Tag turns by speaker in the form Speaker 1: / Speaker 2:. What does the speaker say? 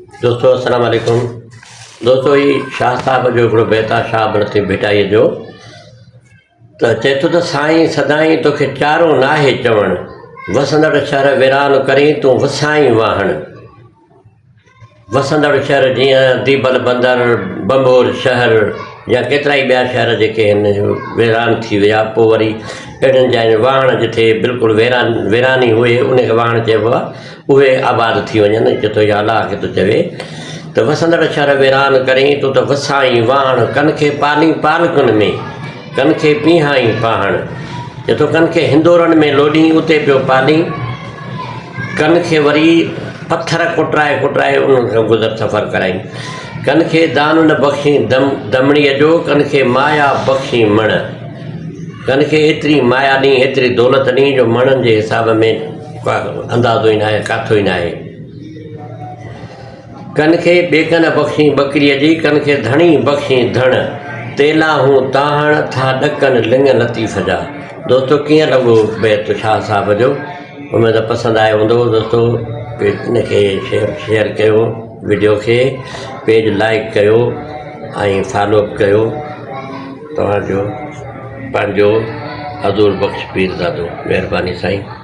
Speaker 1: دوستو السلام عليڪم دوستو هي شاهه صاحب جو هڪڙو بيت آهي شاهه عبداللطيف ڀٽائيء جو ته چئي ٿو ته سائين سدائين توکي چارو ناهي چوڻ وسندڙ شهر ويران ڪرين تون وسائين واهڻ وسندڙ شهر جيئن ديبل بندر، ڀنڀور شهر يا ڪيترائي ٻيا شهر جيڪي آهن ويران ٿي ويا پوء وري اهڙين جاين واهڻ جتي بلڪل ويران ويراني هئي ان کي واهڻ چئبو آهي اهي آباد ٿي وڃن چئي ٿو يا الله کي ٿو چوي ته وسندڙ شهر ويران ڪرين تون ته وسائين واهڻ ڪن کي پالين پالڪن ۾ ڪن کي پيهائين پاهڻ چئي ٿو ڪن کي هندورن ۾ لوڏين اتي پيو پالين ڪن کي وري پٿر ڪٽرائي ڪٽرائي انهن کان گذر سفر ڪرائين. ڪن کي دان نه بخشين دم دمڙيء جو، ڪن کي مايا بخشين مڻ. ڪن کي ايتري مايا ڏين، ايتري دولت ڏين جو مڻن جي حساب ۾ ڪا اندازو ئي ناهي، ڪاٿو ئي ناهي. ڪن کي ٻيڪن بخشين ٻڪريء جي، ڪن کي ڌڻي بخشين ڌڻ. تيلاهون تاهڻ، ٿا ڏڪن لڱ لطيف جا. دوستو ڪيئن لڳو بيت شاهه صاحب جو؟ اميد پسند آيو هوندو دوستو ان کي شيئر ڪيو وڊيو کي پيج لائڪ ڪيو ۽ فالو اپ ڪيو توهان جو پنهنجو حضور بخش پيرزادو مهرباني سائين.